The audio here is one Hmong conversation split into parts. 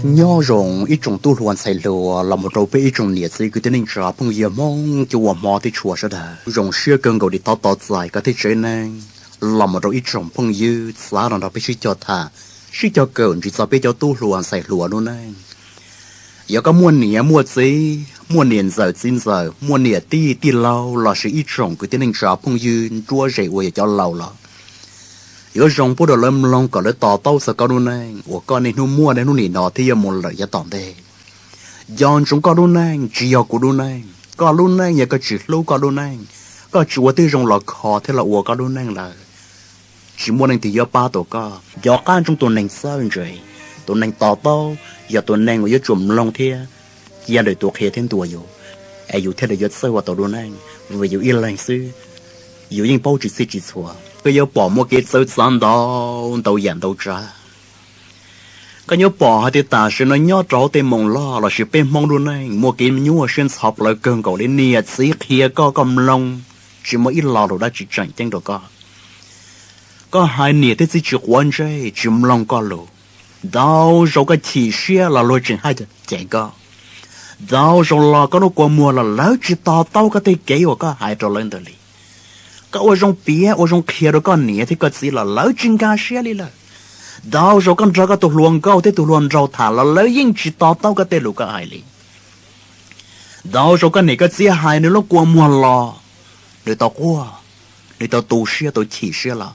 Nyob zoo ib tsoom tub hluas ntxhais hluas los mus rau peb ib tsoom niam txiv kwv tij neej tsa phooj ywg Hmoob cov uas hmov thiab tshua sawv daws. Zoo siab kawg nkaus li thov tos txais koj thiab tsev neeg los mus rau ib tsoom phooj ywg txav los nrog peb sib cog tham, sib cog kawm ntsis txog peb cov tub hluas ntxhais hluas lub neej. Yog koj muaj niam muaj txiv, muaj niam ntxawm txiv ntxawm, muaj niam tij tij laug lossis ib tsoom kwv tij neej tsa phooj ywg nruab ze uas yog cov laus los, yuav zoo pub rau lawv mloog kom lawv to taub txog koj lub neej uas koj niaj hnub muaj niaj hnub nim no thiab yuav mus lawm yav tom ntej. Nco ntsoov koj lub neej tsis yog kuv lub neej. Koj lub neej yog koj tsis hlub koj lub neej, koj tsis ua tib zoo los kho thiab los ua koj lub neej lawm, tsis muaj leej twg yuav pab tau koj. Nco qab ntsoov tus neeg txawj ntse, tus neeg to taub, yog tus neeg uas yuav tsum mloog thiab cia lwm tus qhia thiab ntuas yus, es yus thiaj li yuav txawj ua tau lub neej. Vim yus ib leeg xwb, yus yeej paub tsis txhij tsis txhua, koj yuav pom muaj kev txawv txav ntau ntau yam ntau tsav. Koj yuav pom hais tias tam sim no nyob rau hauv tej moos loj lossis peb Hmoob lub neej muaj kev nyuaj siab ntxhov plawv kawg nkaus li. Niam txiv qhia koj, koj mloog tsis muaj ib lo lus dab tsi tseem ceeb rau koj. Koj hais niam thiab txiv tsis quav ntsej, tsis mloog koj lus. Ntau zaus koj chim siab los luag tseem haj yam cem koj. Ntau zaus los koj lub kua muag los lawv tsis to taub koj tej kev uas koj hais rau lawv ntawd li. Koj ua zoo piav ua zoo qhia rau koj niam thiab koj txiv los lawv tsis nkag siab li lawm. Ntau zaus koj nrog koj tus hluas nkauj thiab tus hluas nraug tham los lawv yeej tsis to taub koj tej lus koj hais li. Ntau zaus koj niam koj txiv hais nws lub kua muag los, nws tau quaj, nws tau tu siab tau chim siab los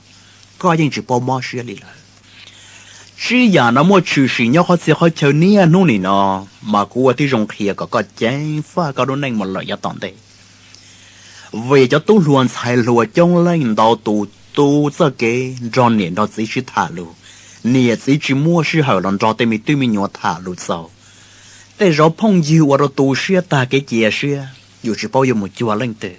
koj yeej tsis paub mob siab li lawm. Tsib yam no muaj tshwm sim nyob qhov txhia qhov chaw niaj hnub nim no, mas kuv ua tib zoo qhia kom koj ceev faj koj lub neej mus lawm yav tom ntej. Vim cov tub hluas ntxhais hluas coob leej ntau tus tu txoj kev nrog niam nrog txiv sib tham lus, niam txiv tsis muaj sij hawm los nrog tej me tub me nyuam tham lus txaus. Tej zaum phooj ywg ua rau tu siab tag kev cia siab, yus tsis paub yuav mus cuag leej twg.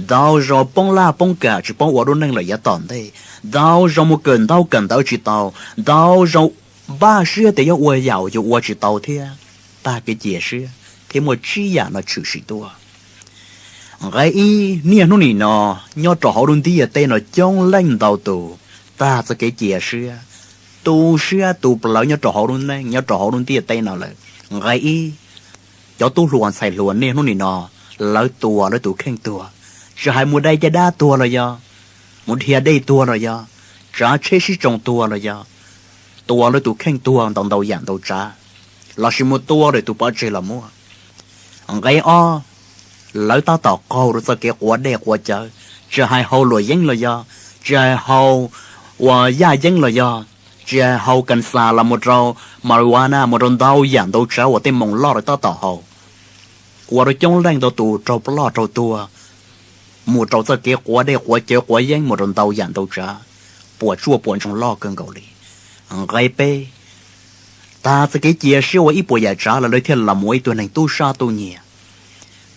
Ntau zaus poob laj poob kam tsis paub ua lub neej lawm yav tom ntej. Ntau zaus mus kawm ntaub kawm ntawv tsis tau. Ntau zaus npaj siab tias yuav ua yam yus ua tsis tau thiab tag kev cia siab, thiab muaj tsib yam no tshwm sim tuaj. Nqe ib, niaj hnub nim no nyob rau hauv lub ntiaj teb no coob leej ntau tus tag txoj kev cia siab, tu siab tu plawv nyob rau hauv lub neej nyob rau hauv lub ntiaj teb no lawm. Nqe ib, cov tub hluas ntxhais hluas niaj hnub nim no lawv tua lawv tus kheej tuag, tsis hais mus dai caj dab tuag los yog mus dhia dej tuag los yog tsav tsheb sib tsoo tuag los yog tua lawv tus kheej tuag ntau ntau yam ntau tsav, lossis mus tua lawm tus pov tseg los muaj. Nqe ob, lawv tab tom qaug rau txoj kev quav dej quav cawv, tsis hais haus luam yeeb los yog, tsis hais haus uas yaj yeeb los yog, tsis hais haus kas xas los mus rau marijuana mus rau ntau yam ntau tsav uas tej moos loj lawv tab tom haus, ua rau coob leej ntau tus raug ploj raug tuag, mus rau txoj kev quav dej quav cawv quav yeeb mus rau ntau yam ntau tsav, puas tsuaj puas ntsoog loj kawg nkaus li. Nqe peb, tag txoj kev cia siab ua ib puas yam tsav los lawv thiaj los mus ua ib tug neeg tub sab tub nyiag.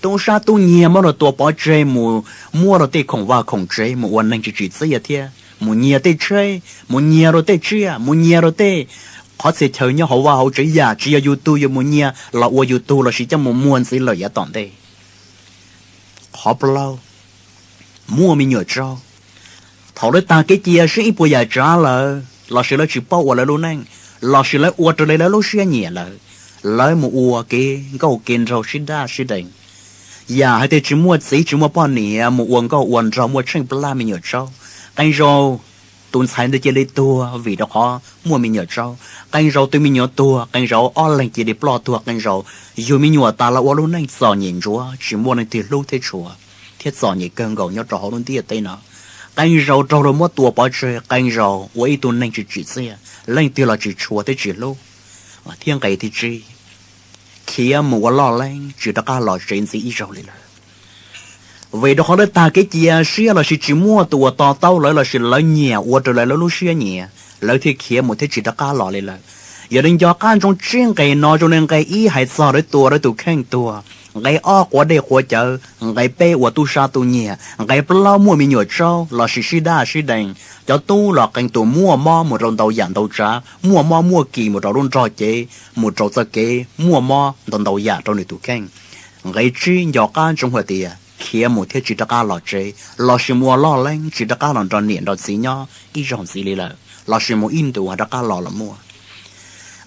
Tub sab tub nyiag muab luag tua pov tseg mus muab rau tej khoom vaj khoom tsev mus ua neeg tsis tsim txiaj thiab mus nyiag tej tsheb, mus nyiag rau tej tsiaj, mus nyiag rau tej qhov txhia chaw nyob hauv vaj hauv tsev yam tsis yog yus tug yuav mus nyiag los ua yus tug lossis coj mus muag ntxiv lawm yav tom ntej. Qhov plaub, muaj me nyuam tsaub. Thaum lawv tag kev cia siab ib puas yam tsav lawm lossis lawv tsis paub ua lawv lub neej, lossis lawv ua raws li lawv lub siab nyiam lawm, lawv mus ua kev nkauj kev nraug sib daj sib deev. Yam hais tias tsis muaj txiv tsis muaj poj niam mus ua nkauj ua nraug muaj tsheej plab me nyuam tsaub. Qee zaus tus ntxhais ntawd cia li tuag vim rau qhov muaj me nyuam tsaub. Qee zaus tus me nyuam tuag, qee zaus ob leeg cia li ploj tuag, qee zaus yug me nyuam tas los ua lub neej txom nyem ntsuav tsis muaj leej twg hlub thiab tshua, thiab txom nyem kawg nkaus nyob rau hauv lub ntiaj teb no. Qee zaus raug luag muab tua pov tseg, qee zaus ua ib tug neeg tsis tsim txiaj, leej twg los tsis tshua thiab tsis hlub. Thiab nqe thib tsib, khiav mus ua loj leeb tsis rov qab los tsev ntxiv ib zaug li lawm. Vim rau qhov lawv tag kev cia siab lossis tsis muaj tus uas to taub lawv lossis lawv nyiam ua raws li lawv lub siab nyiam, lawv thiaj khiav mus thiab tsis rov qab los li lawm. Yog li nco qab ntsoov tsib nqe no zoo li nqe ib hais txog lawv tua lawv tus kheej tuag, nqe ob quav dej quav cawv, nqe peb ua tub sab tub nyiag, nqe plaub muaj me nyuam tsaub lossis sib daj sib deev. Cov tub los qee tus muaj mob mus rau ntau yam ntau tsav, muaj mob muaj kis mus rau lub nrog cev, mus rau txoj kev muaj mob ntau ntau yam rau nws tus kheej. Nqe tsib nco qab ntsoov hais tias khiav mus thiab tsis rov qab los tsev, lossis mus ua loj leeb tsis rov qab los nrog niam nrog txiv nyob ib zaug ntxiv li lawm, lossis mus ib ntus rov qab los los muaj.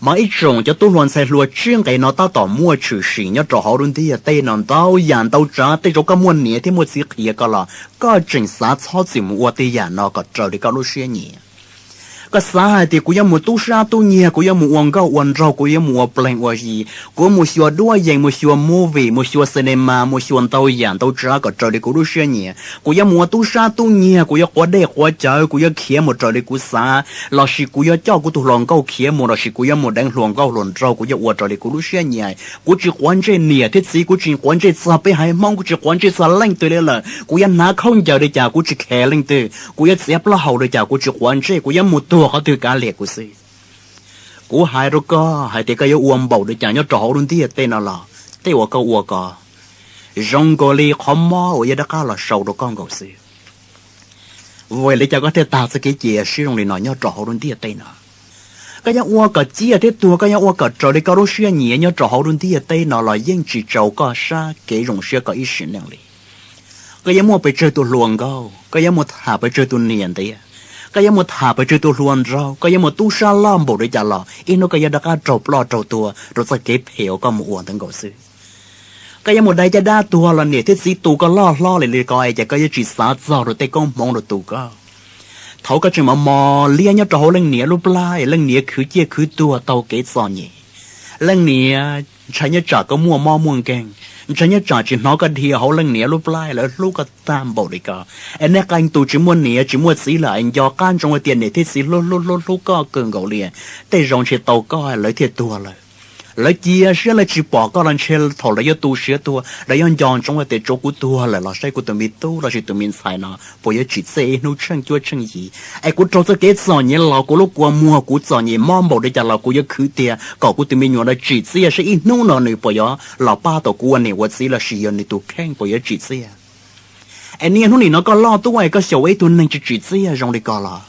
Mas ib tsoom cov tub hluas ntxhais hluas, txoj kev no tab tom muaj tshwm sim nyob rau hauv lub ntiaj teb no ntau yam ntau tsav. Tej zaum koj muaj niam thiab muaj txiv qhia koj los koj tseem xav txhob txwm mus ua tej yam no kom raws li koj lub siab nyiam. Koj xav hais tias kuv yuav mus tub sab tub nyiag, kuv yuav mus ua nkauj ua nraug, kuv yuav mus ua pleeg ua yi, kuv mus xyuas duab yees, mus xyuas movie, mus xyuas cinema, mus xyuas ntau yam ntau tsav kom raws li kuv lub siab nyiam. Kuv yuav mus ua tub sab tub nyiag, kuv yuav quav dej quav cawv, kuv yuav khiav mus raws li kuv xav, lossis kuv yuav coj kuv tus hluas nkauj khiav mus, lossis kuv yuav mus deev hluas nkauj hluas nraug, kuv yuav ua raws li kuv lub siab nyiam. Kuv tsis quav ntsej niam thiab txiv, kuv tsis quav ntsej txog peb haiv Hmoob, kuv tsis quav ntsej txog leej twg li lawm. Kuv yuav hnav khaub ncaws li cas, kuv tsis kheev leej twg, kuv yuav txiav plaub hau li cas, kuv tsis quav ntsej, kuv yuav mus tuag qhov twg kav liam kuv xwb. Kuv hais rau koj hais tias koj yuav ua npaum li cas nyob rau hauv lub ntiaj teb no los tej uas koj ua kom zoo nkaus li qhov mob uas yuav rov qab los sau rau koj nkaus xwb. Vim li cas koj thiaj tag txoj kev cia siab zoo li no nyob rau hauv lub ntiaj teb no? Koj yuav ua kom ciaj thiab tuag, koj yuav ua kom raws li koj lub siab nyiam nyob rau hauv lub ntiaj teb no los yeej tsis tau koj sab kev zoo siab koj ib sim neej li. Koj yuav muaj pes tsawg tus hluas nkauj, koj yuav mus tham pes tsawg tus niam ntiav, koj yuav mus tham pes tsawg tus hluas nraug, koj yuav mus tub sab loj npaum li cas los ib hnub koj yuav rov qab raug ploj raug tuag rau txoj kev phem uas koj mus ua ntawd nkaus xwb. Koj yuav mus dai caj dab tuag los niam thiab txiv tu koj loj hlob li li ko es ces koj yuav tsis xav txog rau tej koob hmoov rau tus koj. Thaum koj tseem mos mos liab nyob rau hauv leej niam lub plab, leej niam khwv ciaj khwv tuag taug kev txom nyem, leej niam ntshai nyob tsam koj muaj mob muaj nkeeg, ntshai nyob tsam tsis hnov koj dhia hauv leej niam lub plab, lawv hlub koj tag npaum li ko. Es nej qee tus tsis muaj niam tsis muaj txiv lawm es nco qab ntsoov hais tias niam thiab txiv hlub hlub hlub hlub koj kawg nkaus li, tej zaum ntshe tau koj lawv thiaj tuag lawm. Lawv cia siab lawv tsis pom koj los ntshe thaum lawv yuav tu siav tuag lawv yuav nco ntsoov hais tias tsuav kuv tuag lawm los saib kuv tus me tub lossis tus me ntxhais no puas yuav tsim txiaj ib hnub tsheej cuab tsheej yim. Es kuv raug txoj kev txom nyem los kuv lub kua muag kuv txom nyem mob npaum li cas los kuv yuav khwv tiag kom kuv tus me nyuam no tsim txiaj saib ib hnub no nws puas yuav los pab tau kuv ua niam ua txiv lossis yog nws tus kheej puas yuav tsim txiaj. Es niaj hnub nim no koj loj tuaj es koj xyaum ua ib tug neeg tsis tsim txiaj zoo li ko los,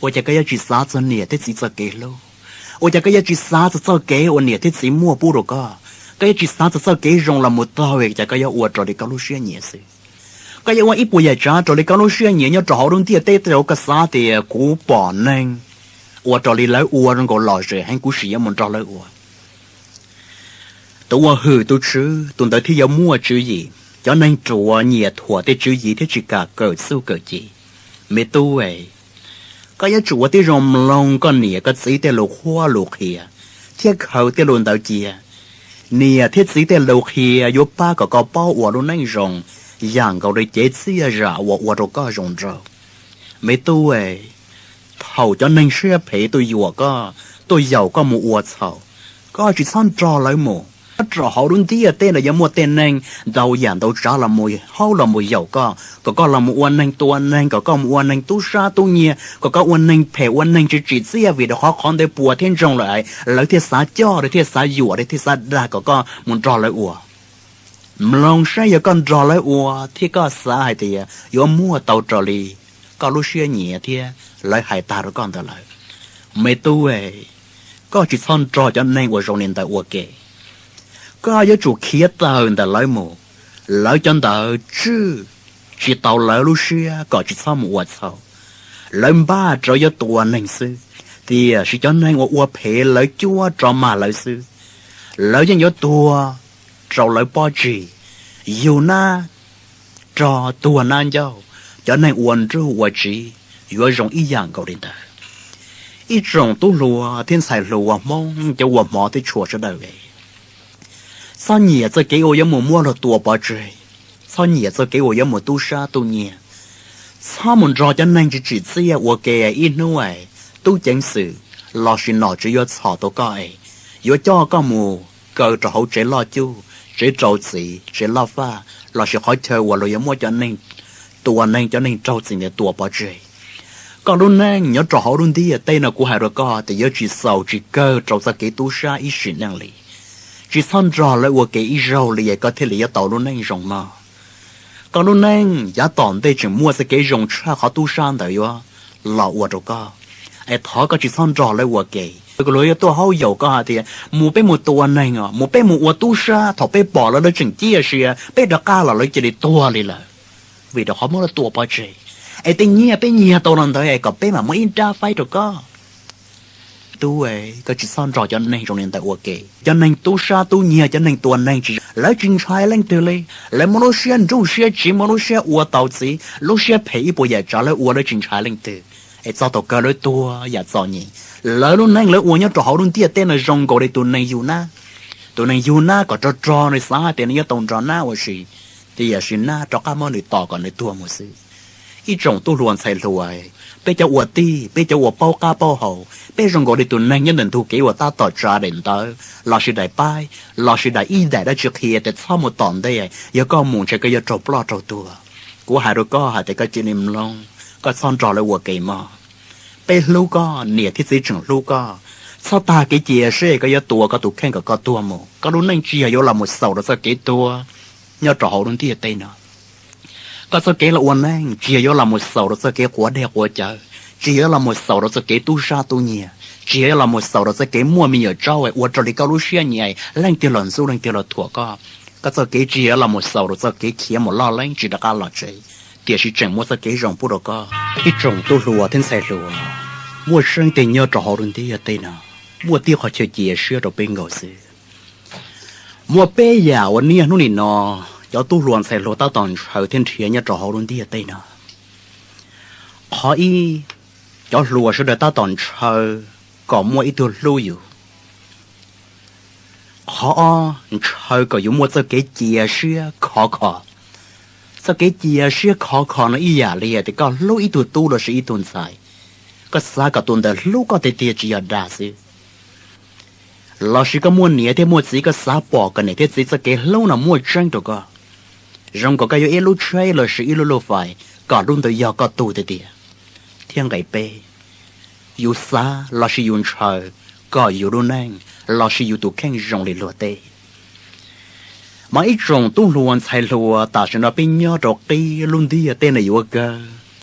ua cas koj yuav tsis xav txog niam thiab txiv txoj kev hlub? Ua cas koj yuav tsis xav txog txoj kev uas niam thiab txiv muaj pub rau koj? Koj yuav tsis xav txog txoj kev zoo los mus taug, cas koj yuav ua raws li koj lub siab nyiam xwb? Koj yuav ua ib puas yam tsav raws li koj lub siab nyiam nyob rau hauv lub ntiaj teb, tej zaum koj xav tias kuv pom neeg ua raws li lawv ua zoo nkaus lom zem heev, kuv sim yuav mus nrog lawv ua. Tus uas hwm tus tswv, tus ntawd thiaj yuav muaj tswv yim. Cov neeg ruam nyiam thuam tej tswv yim thiab tsis kam kawm txuj kawm ci. Me tub es, koj yuav tsum ua tib zoo mloog koj niam koj txiv tej lus qhuab lus qhia thiab khaws tej lus ntawd cia. Niam thiab txiv tej lus qhia yuav pab kom koj paub ua lub neej zoo yam nkaus li cev txiaj zam uas ua rau koj zoo nraug. Me tub es, thaum cov neeg siab phem tuaj yuam koj, tuaj yaum koj mus ua txhaum, koj tsis txhob nrog lawv mus. Nyob rau hauv lub ntiaj teb no yuav muaj tej neeg ntau yam ntau tsav los mus haub los mus yaum koj, kom koj los mus ua neeg tua neeg, kom koj mus ua neeg tub sab tub nyiag, kom koj ua neeg phem ua neeg tsis tsim txiaj, vim rau qhov qhov ntawd puas thiab ntsoog lawm, lawv thiaj xav coj, lawv thiaj xav yuam, lawv thiaj xav dag kom koj mus nrog lawv ua. Mloog saib yog koj nrog lawv ua thiab koj xav hais tias yuav muaj tau raws li koj lub siab nyiam thiab lawv hais tag rau koj ntawd lawm. Me tub es, koj tsis txhob nrog cov neeg uas zoo li ntawd ua ke. Koj yuav tsum khiav tawm ntawm lawv mus. Lawv cov ntawd tswj tsis tau lawv lub siab kom tsis txhob mus ua txhaum. Lawv npaj rau yuav tua neeg xwb, tiam sis cov neeg uas ua phem lawv cuab rov mag lawv xwb. Lawv yeej yuav tuag rau lawv pob tsig, yug nab rog tuag nab ncauj. Cov neeg ua nruj ua tsiv yuav zoo ib yam nkaus li ntawd. Ib tsoom tub hluas thiab ntxhais hluas Hmoob cov uas hmov thiab tshua sawv daws, txhob nyiam txoj kev uas yuav mus muab luag tua pov tseg, txhob nyiam txoj kev uas yuav mus tub sab tub nyiag, txhob mus nrog cov neeg tsis tsim txiaj ua ke. Ib hnub es tub ceev xwm lossis nom tswv yuav txhom tau koj es yuav coj koj mus kaw rau hauv tsev loj cuj, tsev rau txim, tsev loj faj, lossis qhov chaw uas luag yuav muab cov neeg tua neeg, cov neeg raug txim ntawd tua pov tseg. Koj lub neej nyob rau hauv lub ntiaj teb no kuv hais rau koj tias yuav tsis xaus tsis kawg rau txoj kev tub sab ib sim neej li. Tsis txhob nrog lawv ua ke ib zaug li es koj thiaj li yuav tau lub neej zoo mog. Koj lub neej yav tom ntej tseem muaj txoj kev zoo tshaj qhov tub sab ntawd yuav los ua rau koj. Es thov koj tsis txhob nrog lawv ua ke. Luag yuav tuaj haub yaum koj hais tias mus peb mus tua neeg os, mus peb mus ua tub sab, thaum peb pom lawv lawv tseem ciaj sia, peb rov qab los lawv cia li tuag li lawm, vim rau qhov muab lawv tua pov tseg. Es tej nyiaj peb nyiag tau los ntawd es kom peb mam muab ib nrab faib rau koj. tub, koj tsis txhob nrog cov neeg zoo li ntawd ua ke. Cov neeg tub sab tub nyiag, cov neeg tua neeg tsis, lawv tsis ntshai leej twg li. Lawv muaj lub siab nruj siab tsiv, muaj lub siab ua tau txiv, lub siab phem ib puas yam tsav lawv ua, lawv tsis ntshai leej twg. Es txog thaum kawg lawv tuag yam txom nyem. Lawv lub neej lawv ua nyob rau hauv lub ntiaj teb no zoo nkaus li tus neeg yug nab. Tus neeg yug nab kom rog rog nws xav hais tias nws yuav tau nrog nab ua si, tiam sis nab rov qab muab nws tom kom nws tuag mus xwb. Ib tsoom tub hluas ntxhais hluas, peb cov ua tij, peb cov uas paub qab paub hau, peb zoo nkaus li tus neeg nyob ntawm ntug kev uas tab tom tsa daim ntawv lossis daim paib lossis daim ib daim dab tsi qhia tias txhob mus tom ntej, yog koj mus ntshe koj yuav raug ploj raug tuag. Kuv hais rau koj hais tias koj cia li mloog, koj txhob nrog lawv ua ke mog. Peb hlub koj, niam thiab txiv tseem hlub koj. Txhob tag kev cia seb koj yuav tua koj tus kheej kom koj tuag mus. Koj lub neej tsis yog yuav los mus xaus rau txoj kev tuag nyob rau hauv lub ntiaj teb no. Koj txoj kev los ua neej tsis yog yuav los mus xaus rau txoj kev quav dej quav cawv, tsis yog yuav los mus xaus rau txoj kev tub sab tub nyiag, tsis yog yuav los mus xaus rau txoj kev muaj me nyuam tsaub ua raws li koj lub siab nyiam, leej twg los ntxub leej twg los thuam koj. Koj txoj kev tsis yog yuav los mus xaus rau txoj kev khiav mus loj leeb tsis rov qab los tsev, tiam sis tseem muaj txoj kev zoo pub rau koj. Ib tsoom tub hluas thiab ntxhais hluas, muaj tseeb tiag nyob rau hauv lub ntiaj teb no, muaj tib qhov chaw cia siab rau peb nkaus xwb. Muaj peb yam uas niaj hnub nim no cov tub hluas ntxhais hluas tab tom ntshaw thiab nrhiav nyob rau hauv lub ntiaj teb no. Qhov ib, cov hluas sawv daws tab tom ntshaw kom muaj ib tug hlub yus. Qhov ob, ntshaw kom yus muaj txoj kev cia siab khov kho. Txoj kev cia siab khov kho no ib yam li hais tias koj hlub ib tug tub lossis ib tug ntxhais, koj xav kom tus ntawd hlub koj tiag tiag tsis yog dag xwb. Lossis koj muaj niam thiab muaj txiv, koj xav pom kom niam thiab txiv txoj kev hlub no muaj tseeb rau koj. Zoo nkaus koj yuav ib lub tsheb lossis ib lub luj fais kom lub ntawd yog koj tug tiag tiag. Thiab nqe peb, yus xav lossis yus ntshaw kom yus lub neej lossis yus tus kheej zoo li luag tej. Mas ib tsoom tub hluas ntxhais hluas, tam sim no peb nyob rau qib lub ntiaj teb no yuav kawg,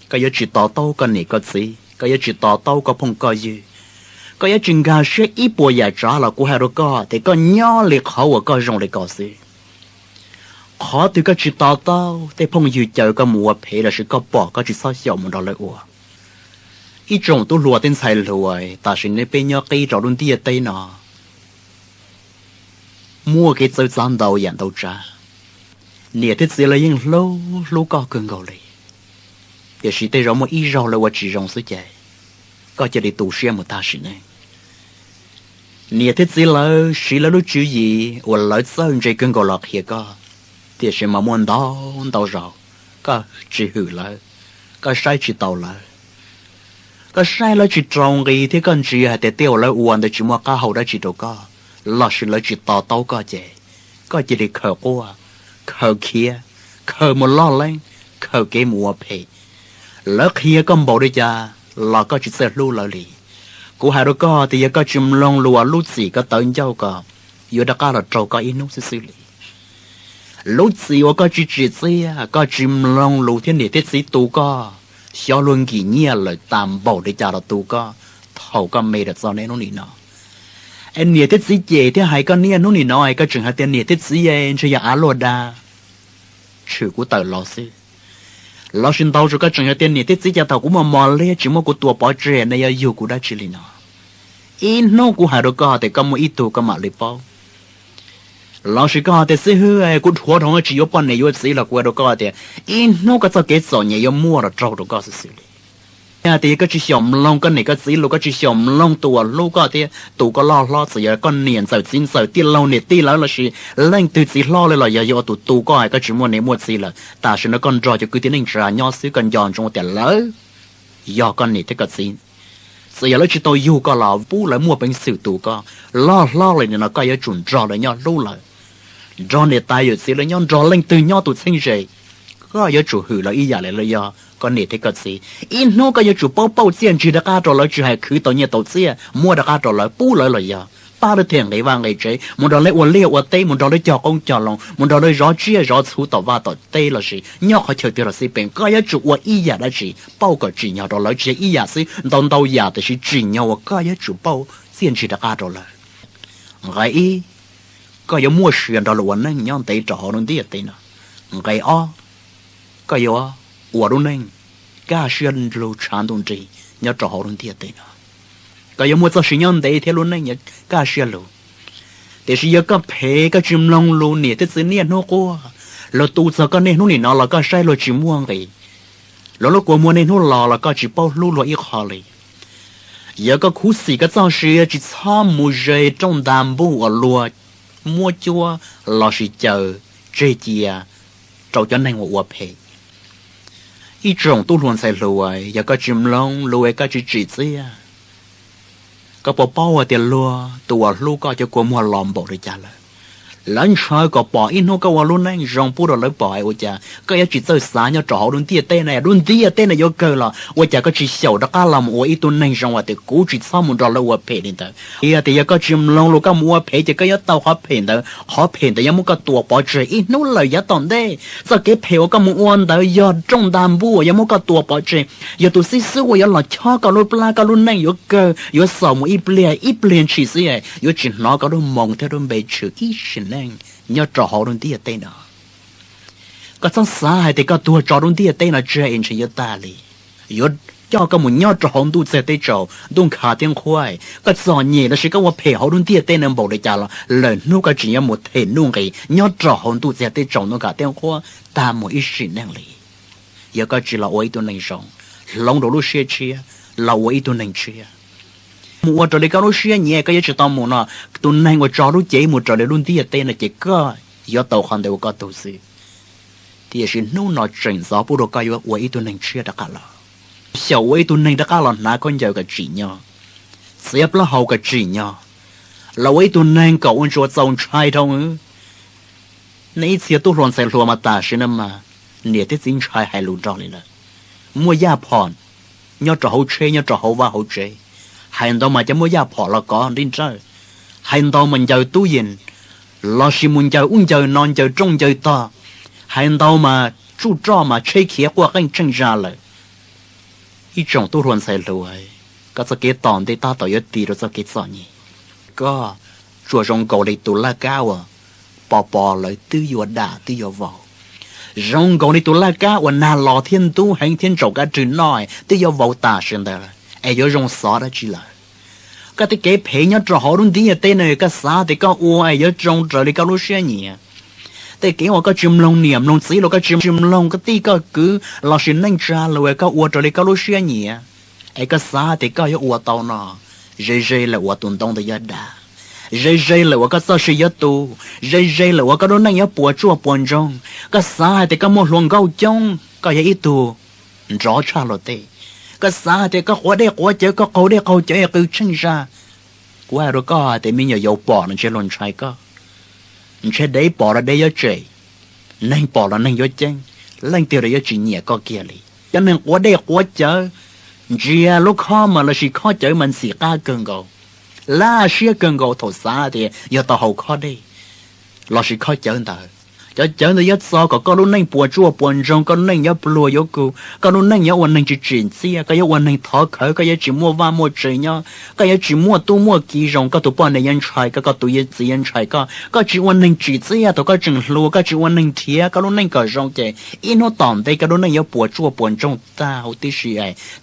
koj yuav tsis to taub koj niam koj txiv, koj yuav tsis to taub koj phooj koj ywg, koj yuav tsis nkag siab ib puas yam tsav los kuv hais rau koj tias koj nyob li qhov uas koj zoo li ko xwb. Qhov twg koj tsis to taub, tej phooj ywg caw koj mus ua phem lossis koj pom koj tsis txhob xyaum mus nrog lawv ua. Ib tsoom tub hluas thiab ntxhais hluas, tam sim no peb nyob qib rau lub ntiaj teb no muaj kev txawv txav ntau yam ntau tsav. Niam thiab txiv lawv yeej hlub hlub koj kawg nkaus li, tiam sis tej zaum muaj ib zaug lawv ua tsis zoo xwb ces koj cia li tu siab mus tag sim neej. Niam thiab txiv lawv siv lawv lub tswv yim uas lawv txawj ntse kawg nkaus los qhia koj, tiam sis mas muaj ntau ntau zaus koj tsis hwm lawv, koj saib tsis taus lawv, koj saib lawv tsis rau nqi thiab koj ntsia hais tias tej uas lawv ua ntawd tsis muaj qab hau dab tsi rau koj, lossis lawv tsis to taub koj ces koj cia li khaws quaj, khaws khiav, khaws mus loj leeb, khaws kev mus ua phem. Lawv qhia koj npaum li cas los koj tsis txawj hlub lawv li. Kuv hais rau koj tias yog koj tsis mloog lus lub txim ko taw ncauj ko, yuav rov qab los raug koj ib hnub xwb xwb li. Lub txim uas koj tsis tsim txiaj, koj tsis mloog lus thiab niam thiab txiv tu koj, xyov luag nkim nyiaj lawm tas npaum li cas los tu koj thaum koj me lawm txog niaj hnub nim no. Es niam thiab txiv cem thiab hais koj niaj hnub nim no es koj tseem hais tias niam thiab txiv ntshe yog av luaj dag, tshwm kuv tawm los xwb. Lossis ntau zaus koj tseem hais tias niam thiab txiv, cas thaum kuv mos mos liab tsis muab kuv tua pov tseg ne, yog yug kuv dab tsi li no. Ib hnub kuv hais rau koj tias koj muaj ib tug koj mam li paub. Lossis koj hais tias xib hwb, kuv dhuav dhau tsis yuav poj niam yuav txiv los kuv hais rau koj tias ib hnub koj txoj kev txom nyem yuav muaj los raug rau koj xwb xwb li. Yog tias yog koj tsis xyaum mloog koj niam koj txiv lus, koj tsis xyaum mloog tus uas hlub koj thiab tu koj loj hlob, txawm yog koj niam ntxawm txiv ntxawm tij laug niam tij lawv lossis leej twg txiv hlob li los yog, yog ua tus tu koj es koj tsis muaj niam muaj txiv lawm, tam sim no koj nrog cov kwv tij neej tsa nyob xwb, koj nco ntsoov tias lawv yog koj niam thiab koj txiv. Txawm yog lawv tsis tau yug koj los pub lawv muaj peev xwm tu koj. Loj hlob li no koj yuav tsum nrog lawv nyob hlub lawv, nrog niam tais yawm txiv lawv nyob, nrog leej twg nyob tus txheeb ze, koj yuav tsum hwm lawv ib yam li lawv yog koj niam thiab koj txiv. Ib hnub koj yuav tsum paub pauj txiaj ntsig rov qab rau lawv, tsis hais khwv tau nyiaj tau txiaj muab rov qab rau lawv, pub lawv los yog pab lawv them nqe vaj nqe tsev, mus nrog lawv ua liaj ua teb, mus nrog lawv cog qoob cog loo, mus nrog lawv zov tsiaj zov txhu tom vaj tom teb lossis nyob qhov chaw twg los xij peem, koj yuav tsum ua ib yam dab tsi pauj kom tsim nyog rau lawv, tsis yog ib yam xwb, ntau ntau yam tiam sis tsim nyog uas koj yuav tsum pauj txiaj ntsig rov qab rau lawv. Nqe ib, koj yuav muaj sia nrog luag ua neej nyob ntev rau hauv lub ntiaj teb no. Nqe ob, koj yuav ua lub neej kaj siab lug tshav ntuj nrig nyob rau hauv lub ntiaj teb no. Koj yuav muaj txoj sia nyob ntev thiab lub neej yuav kaj siab lug. Tiam sis yog koj phem, koj tsis mloog lus niam thiab txiv niaj hnub quaj, luag tu txog koj niaj hnub nim no los koj saib luag tsis muaj nqis. Luag lub kua muag niaj hnub los los koj tsis paub hlub luag ib qho li. Yog koj khuv xim koj txoj sia, tsis txhob mus ze rooj nta npuj uas luag muab cuab lossis caws tseg cia rau cov neeg uas ua phem. Ib tsoom tub hluas ntxhais hluas, yog koj tsis mloog lus, koj tsis tsim txiaj, koj puas paub hais tias luag tus uas hlub koj cov kua muag los npaum li cas lawm? Lawv ntshaw kom pom ib hnub koj ua lub neej zoo pub rau lawv pom, ua cas koj yuav tsis txawj xav nyob rau hauv lub ntiaj teb no? Lub ntiaj teb no yuav kawg los ua cas koj tsis xyaum rov qab los mus ua ib tug neeg zoo, hais tias kuv tsis txhob mus nrog lawv ua phem li ntawd. Yog tias yog koj tsis mloog lus, koj mus ua phem ces koj yuav tau qhov phem ntawd. Qhov phem ntawd yuav muab koj tua pov tseg ib hnub lawm yav tom ntej. Txoj kev phem uas koj mus ua ntawd yog rooj nta npuj uas yuav muab koj tua pov tseg, yog tus xib xwb uas yuav los chob koj lub plab. Koj lub neej yuav kawg, yuav xaus mus ib pliag, ib pliag ntshis xwb, yuav tsis hnov koj lub moo thiab lub npe tshwm ib sim neej nyob rau hauv lub ntiaj teb no. Koj txhob xav hais tias koj tuag tso lub ntiaj teb no tseg es ntshe yuav tag li. Yuav coj koj mus nyob rau hauv ntuj txiag teb tsaus, ntuj nkhav thiab nqhuab. Koj txom nyem lossis koj ua phem hauv lub ntiaj teb no npaum li cas los lwm hnub koj tseem yuav mus them nuj nqis nyob rau hauv ntuj txiag teb tsaus, ntuj nkhav thiab nqhuab tag mus ib sim neej li. Yog koj tsis los ua ib tug neeg zoo, hloov rau lub siab tshiab, los ua ib tug neeg tshiab, mus ua raws li koj lub siab nyiam, koj yuav tsis tau mus no. Tus neeg uas tso lub cev mus raws li lub ntiaj teb no ces koj yuav tau qhov ntawd ua koj tug xwb. Tiam sis hnub no tseem ntxov pub rau koj yuav ua ib tug neeg tshiab rov qab los. Xyaum ua ib tug neeg rov qab los hnav khaub ncaws kom tsim nyog, txiav plaub hau kom tsim nyog, los ua ib tug neeg kom ua ntsuas txaus ntshai dhau. Nej ib txhia tub hluas ntxhais hluas mas tam sim no mas niam thiab txiv ntshai hais lus nrog li lawm. Muaj yaj phom nyob rau hauv tsheb, nyob rau hauv vaj hauv tsev, hais ntau mas cov muaj yaj phom los kov nrib nrawj, hais ntau mas ncaws tub yees lossis mus ncaws ub ncaws no, ncaws rooj ncaws tog, hais ntau mas tsuj roj mas tsheb khiav quaj qeej tsheej zaj lawm. Ib tsoom tub hluas ntxhais hluas, koj txoj kev tom ntej tab tom yuav tis rau txoj kev txom nyem. Koj tsuas zoo nkaus li tus laj kab uas pos pos lawv twb yuav dam twb yuav vau, zoo nkaus li tus laj kab uas nag los thiab ntub heev thiab ntsaum kab rwg noj twb yuav vau tam sim ntawd es yuav zoo xov dab tsi lawm? Koj tej kev phem nyob rau hauv lub ntiaj teb no, koj xav tias koj ua es yuav zoo raws li koj lub siab nyiam. Tej kev uas koj tsis mloog niam mloog txiv los, koj tsis mloog koj tij koj kwv lossis neej tsa los, koj ua raws li koj lub siab nyiam, es koj xav tias koj yuav ua tau no, ze ze lawm uas tus ntoo ntawd yuav dam, ze ze lawm uas koj txoj sia yuav tu, ze ze lawm uas koj lub neej yuav puas tsuaj puas ntsoog. Koj xav hais tias koj muaj hluas nkauj coob, koj yog ib tug nrov tshaj luag tej. Koj xav hais tias koj quav dej quav cawv, koj qaug dej qaug cawv es qw tsheej zaj. Kuv hais rau koj hais tias me nyuam yaus pom los ntshe luag ntshai koj, ntshe dev pom los dev yuav tsem, neeg pom los neeg yuav ceeb, leej twg los yuav tsis nyiam koj kiag li. Cov neeg quav dej quav cawv, ntsia lub khob mas lossis khob cawv mas ntxim qab kawg nkaus, laj siab kawg nkaus thaum xav tias yog tau haus khob dej lossis khob cawv ntawd. Cov cawv ntawd yuav txo kom koj lub neej puas tsuaj puas ntsoog, koj lub neej yuav pluag yuav kug, koj lub neej yuav ua neeg tsis tsim txiaj, koj yuav ua neeg thov khawv, koj yuav tsis muaj vaj muaj tsev nyob, koj yuav tsis muaj tub muaj kiv zoo, koj tus poj niam yuav ntshai koj, koj tus txiv yuav ntshai koj, koj tsis ua neeg tsim txiaj thaum koj tseem hluas, koj tsis ua neeg nrhiav koj lub neej kom zoo ces ib hnub tom ntej koj lub neej yuav puas tsuaj puas ntsoog tag huv tib si.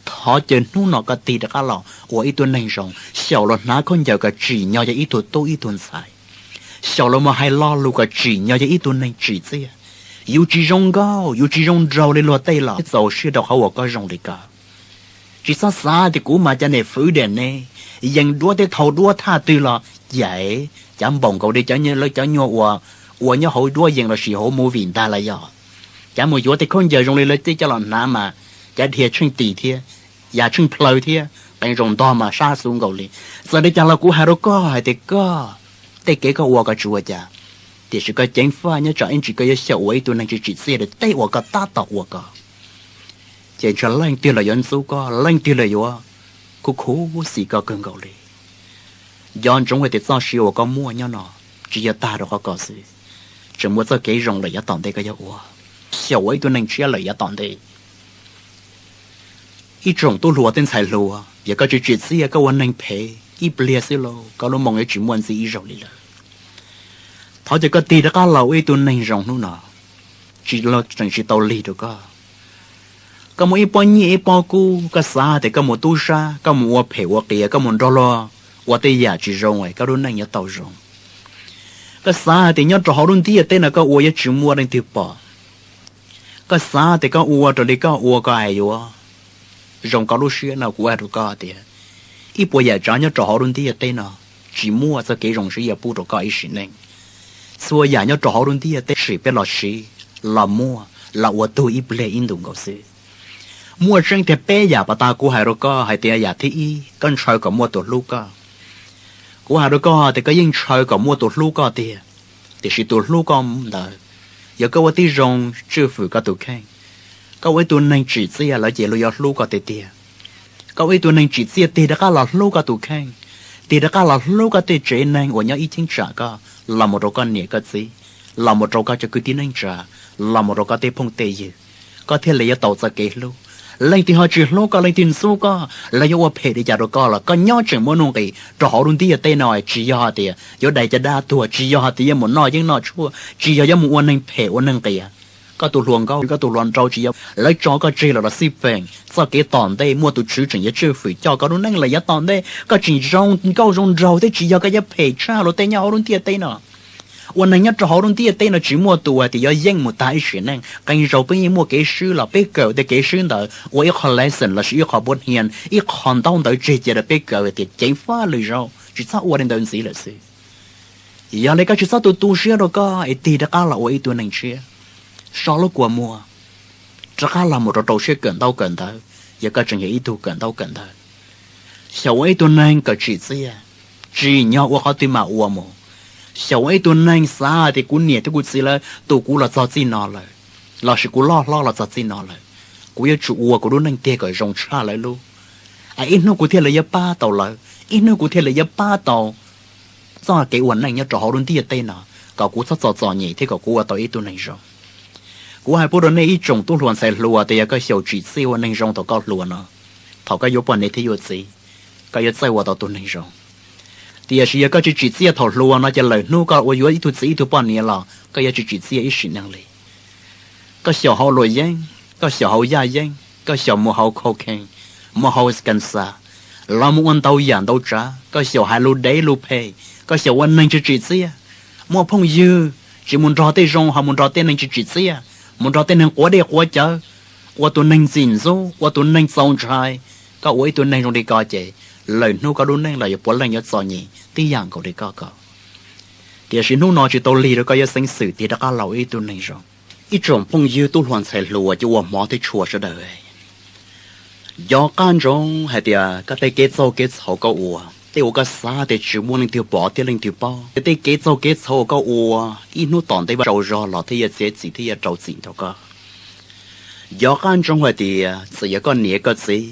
Thov caw hnub no koj tig rov qab los ua ib tug neeg zoo, xyaum los hnav khaub ncaws kom tsim nyog yog ib tug tub ib tug ntxhais, xyaum los mus hais lo lus kom tsim nyog yog ib tug neeg tsim txiaj. Yus tsis zoo nkauj, yus tsis zoo nraug li luag tej los txaus siab rau qhov uas koj zoo li ko. Tsis txhob xav tias kuv mas cov niam fwv diam ne, yees duab tej thaum duab thaj twg los caiv, cav npaum nkaus li cov, lawv cov nyuag uas ua nyob hauv duab yees lossis hauv movie ntag los yog. Cav mus yuav tej khaub ncaws zoo li lawv tej coj los hnav mas cav dhia tsheej tis thiab, ya tsheej plhaw thiab, qee zaus ntog mas sab xu nkaus li. Txawm li cas los kuv hais rau koj hais tias koj, tej kev koj ua koj tsis ua cas, tiam sis koj ceev faj nyob tsam ib ntsis koj yuav xyaum ua ib tug neeg tsis tsim txiaj li tej uas koj tab tom ua ko, ces ntshe leej twg los yuav ntxub koj, leej twg los yuav khuv khuv xim koj kawg nkaus li. Nco ntsoov hais tias txoj sia uas koj muaj nyob no tsis yog tag rau qhov ko xwb, tseem muaj txoj kev zoo lawm yav tom ntej koj yuav ua, xyaum ua ib tug neeg tshiab lawm yav tom ntej. Ib tsoom tub hluas tej ntxhais hluas, yog koj tsis tsim txiaj koj ua neeg phem ib pliag xwb lauj, koj lub moo yuav tsis muaj ntxiv ib zaug li lawm. Thov caw koj tig rov qab los ua ib tug neeg zoo hnub no, tsis, tseem tsis tau lig rau koj. Koj muaj ib pob nyiaj ib pob kub, koj xav hais tias koj mus tub sab, koj mus ua phem ua qias, koj mus nrog luag ua tej yam tsis zoo es koj lub neej yuav tau zoo. Koj xav hais tias nyob rau hauv lub ntiaj teb no koj ua yuav tsis muaj leej twg pom. Koj xav tias koj ua raws li koj ua koj hais yuav zoo koj lub siab no, kuv hais rau koj tias ib puas yam tsav nyob rau hauv lub ntiaj teb no tsis muaj txoj kev zoo siab yuav pub rau koj ib sim neej. Txhua yam nyob rau hauv lub ntiaj teb sim peb los siv, los muaj, los ua tug ib pliag ib ntus nkaus xwb. Muaj tseeb tiag peb yam pas tas kuv hais rau koj hais tias yam thib ib, koj ntshaw kom muaj tus hlub koj. Kuv hais rau koj tias koj yeej ntshaw kom muaj tus hlub koj tiag, tiam sis tus hlub koj ntawd, yog koj ua tib zoo tswj fwm koj tus kheej, koj ua ib tug neeg tsim txiaj lawm ces luag yuav hlub koj tiag tiag. Koj ua ib tug neeg tsim txiaj tig rov qab los hlub koj tus kheej, tig rov qab los hlub koj tej tsev neeg uas nyob ib cheeb tsam koj, los mus rau koj niam koj txiv, los mus rau koj cov kwv tij neej tsa, los mus rau koj tej phooj tej ywg, koj thiaj li yuav tau txoj kev hlub. Leej twg ho tsis hlub koj, leej twg ntxub koj, los yuav ua phem li cas rau koj los koj nyob tseem muaj nuj nqis rau hauv lub ntiaj teb no. Tsis yog hais tias yuav dai caj dab tuag, tsis yog hais tias yuav mus noj yeeb noj tshuaj, tsis yog yuav mus ua neeg phem ua neeg qias. Koj tus hluas nkauj, koj tus hluas nraug tsis yog lawv tso koj tseg los los xij peem, txoj kev tom ntej muaj tus Tswv tseem yuav tswj fwm coj koj lub neej lawm yav tom ntej. Koj tseem zoo nkauj zoo nraug thiab tsis yog koj yuav phem tshaj luag tej nyob hauv lub ntiaj teb no. Ua neeg nyob rau hauv lub ntiaj teb no tsis muaj tus hais tias yuav yeej mus tag ib sim neej. Qee zaug peb yeej muaj kev swb los peb kawm tej kev swb ntawd ua ib qho lesson lossis ib qho npuab hnia, ib qho ntaub ntawv tseg cia rau peb kawm tias ceev faj lwm zaus tsis txhob ua li ntawd ntxiv lawm xwb. Yog li koj tsis txhob tu tu siab rau koj es tig rov qab los ua ib tug neeg tshiab, so lub kua muag, rov qab los mus rau rau siab kawm ntaub kawm ntawv, yog koj tseem yog ib tug kawm ntaub kawm ntawv. Xyaum ua ib tug neeg kom tsim txiaj, tsim nyog ua qhov twg mam ua mus. Xyaum ua ib tug neeg xav tias kuv niam thiab kuv txiv lawv tu kuv los txog txij no lawm, lossis kuv loj hlob los txog txij no lawm, kuv yuav tsum ua kuv lub neej tiag kom zoo tshaj lawv lub, es ib hnub kuv thiaj li yuav pab tau lawv, ib hnub kuv thiaj li yuav pab tau txoj kev ua neej nyob rau hauv lub ntiaj teb no, kom kuv txhob txom txom nyem thiab kom kuv ua tau ib tug neeg zoo. Kuv hais pub rau nej ib tsoom tub hluas ntxhais hluas tias yog koj xyaum tsim txiaj ua neeg zoo thaum koj hluas no, thaum koj yuav poj niam thiab yuav txiv, koj yuav txawj ua tau tus neeg zoo. Tiam sis yog koj tsis tsim txiaj thaum hluas no ces lwm hnub koj ua yuav ib tug txiv ib tug poj niam los koj yuav tsis tsim txiaj ib sim neej li. Koj xyaum haus luam yeeb, koj xyaum haus yaj yeeb, koj xyaum mus haus cocaine, mus haus kansa, los mus ua ntau yam ntau tsav, koj xyaum hais lus dev lus phem, koj xyaum ua neeg tsis tsim txiaj, muaj phooj ywg tsis mus nrog tej zoo ho mus nrog tej neeg tsis tsim txiaj, mus nrog tej neeg quav dej quav cawv, ua tus neeg ntxim ntxub, ua tus neeg txaus ntshai. Koj ua ib tug neeg zoo li ko ces lwm hnub koj lub neej los yuav puav leej yuav txom nyem tib yam nkaus li koj ko. Tiam sis hnub no tsis tau lig rau koj yuav xeeb xwm tig rov qab los ua ib tug neeg zoo. Ib tsoom phooj ywg tub hluas ntxhais hluas cov uas hmov thiab tshua sawv daws, nco qab ntsoov hais tias koj tej kev txaug kev txhaum koj ua, tej uas koj xav tias tsis muaj leej twg pom thiab leej twg paub, tej kev txaug kev txhaum uas koj ua, ib hnub tom ntej Vajtswv tsaug zog los thiaj yuav txiav txim thiab yuav rau txim rau koj. Nco qab ntsoov hais tias txawm yog koj niam koj txiv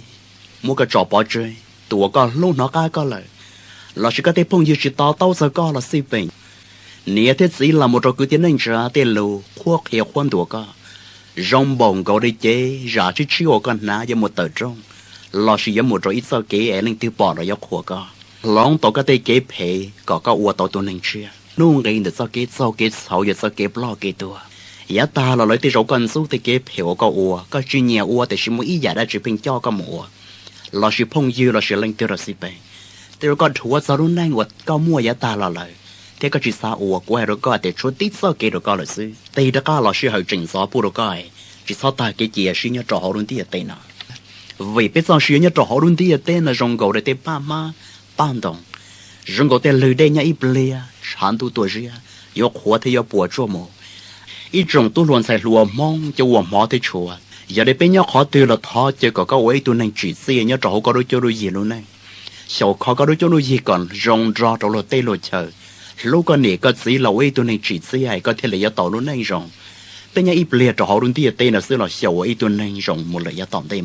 muab koj tso pov tseg, tus uas koj hlub hnov qab koj lawm, lossis koj tej phooj ywg tsis to taub txog koj los xij peem, niam thiab txiv los mus rau kwv tij neej tsa tej lus qhuab qhia qhuab ntuas koj, zoo npaum nkaus li cev zam tshiab tshiab uas koj hnav yuav mus tawm rooj, lossis yuav mus rau ib txoj kev es leej twg pom los yuav qhuas koj, hloov tau koj tej kev phem kom koj ua tau tus neeg tshiab. Nuj nqis ntawm txoj kev txaug kev txhaum yog txoj kev ploj kev tuag. Yav tag los lawm tej zaum koj ntxub tej kev phem uas koj ua, koj tsis nyiam ua tiam sis muaj ib yam dab tsi pheej coj koj mus ua, lossis phooj ywg lossis leej twg los xij peem, tej zaum koj dhuav txog lub neej uas koj muaj yav tag los lawm thiab koj tsis xav ua. Kuv hais rau koj tias tshuav tib txoj kev rau koj lawm xwb, tig rov qab los sij hawm tseem ntxov pub rau koj, tsis txhob tag kev cia siab nyob rau hauv lub ntiaj teb no. Vim peb txoj sia nyob rau hauv lub ntiaj teb no zoo nkaus li tej paj hmab paj ntoos, zoo nkaus tej lwg dej nyob ib pliag tshav ntuj tuaj ziab, yuav qhuav thiab yuav puas tsuaj mus. Ib tsoom tub hluas ntxhais hluas Hmoob cov uas hmov thiab tshua, yog li peb nyob qhov twg los thov caw kom koj ua ib tug neeg tsim txiaj nyob rau hauv koj lub cuab lub yig lub neej. Xyaum kho koj lub cuab lub yig kom zoo nrog rau luag teb luag chaw, hlub koj niam koj txiv los ua ib tug neeg tsim txiaj es koj thiaj li yuav tau lub neej zoo. Peb nyob ib pliag rau hauv lub ntiaj teb no xwb los xyaum ua ib tug neeg zoo mus lawm yav tom ntej.